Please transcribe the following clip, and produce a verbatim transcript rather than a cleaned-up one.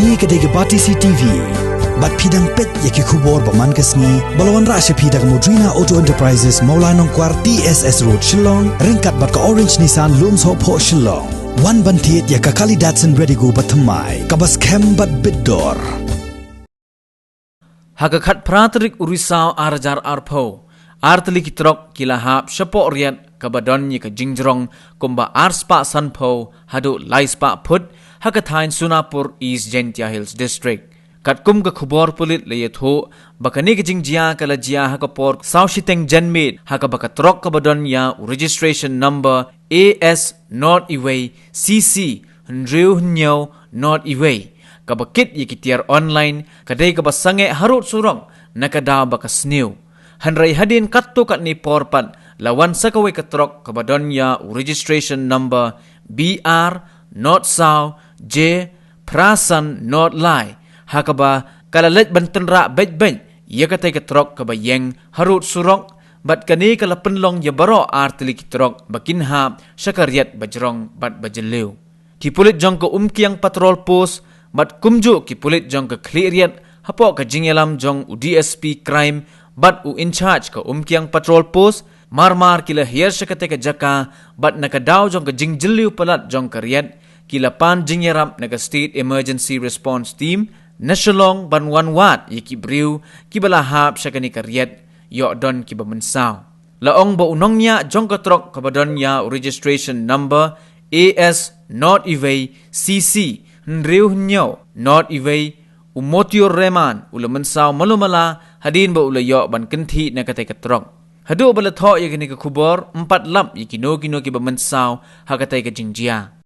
Kane ka dei ka Batesi TV. Bad phi dang peit ïa ki khubor ba man ka sngi ba la wanrah sha phi da ka Modrina Auto Enterprises, Mawlai Nongkwar, T S S Road, Shillong, ryngkat bad ka Orange Nissan, Lumshohphoh, Shillong. Wan ban thied ïa ka kali Datsun Redigo ba thymmai, kaba skhem bad bit dor. Ha ka khatphra tarik u Risaw ar hajar arphew, artylli ki trok ki la hap shapoh riat kaba don ïa ka jingjrong kumba arspah sanphew haduh laispah phut ha ka thaiñ Sonapur, East Jaintia Hills District. Katkum ka khubor pulit la ïathuh ba kane ka jingjia ka la jia ha ka por saw shiteng janmiet, ha kaba ka trok kaba don ïa u registration number A S not iwei C C hynriew hynñiew not iwei, kaba kit ïa ki tiar online, ka dei kaba sangeh harud surok na ka daw ba ka sniew. Hynrei hadien katto katne por pat la wan sa kawei ka trok kaba don ïa u registration number B R not saw J phra san not lai, ha kaba ka la leit ban tynrah beit beit ïa katei ka trok kaba ïeng harud surok, bad kane ka la pynlong ïa baroh artylli ki trok ba kin hap sha ka riat ba jrong bad ba jylliew. Ki pulit jong ka Umkiang Patrol Post bad kumjuh ki pulit jong ka Khliehriat hapoh ka jingïalam jong u D S P Crime bad u in charge ka Umkiang Patrol Post, mar mar ki la hiar sha katei ka jaka, bad na ka daw jong ka jingjylliew palat jong ka riat, ki la pan jingïarap na ka State Emergency Response Team na Shillong ban wan wad ïa ki briew kiba la hap sha kane ka riat, ïoh don kiba mynsaw. La ong ba u nongñiah jong ka trok kaba don ïa u registration number A S not iwei C C hynriew hynñiew not iwei, u Motiur Rehman, u la mynsaw malu mala hadien ba u la ïoh ban kynthih na katei ka trok. Haduh ba la thoh ïa kane ka khubor, ym pat lap ïa kino kino kiba mynsaw ha katei ka jingjia.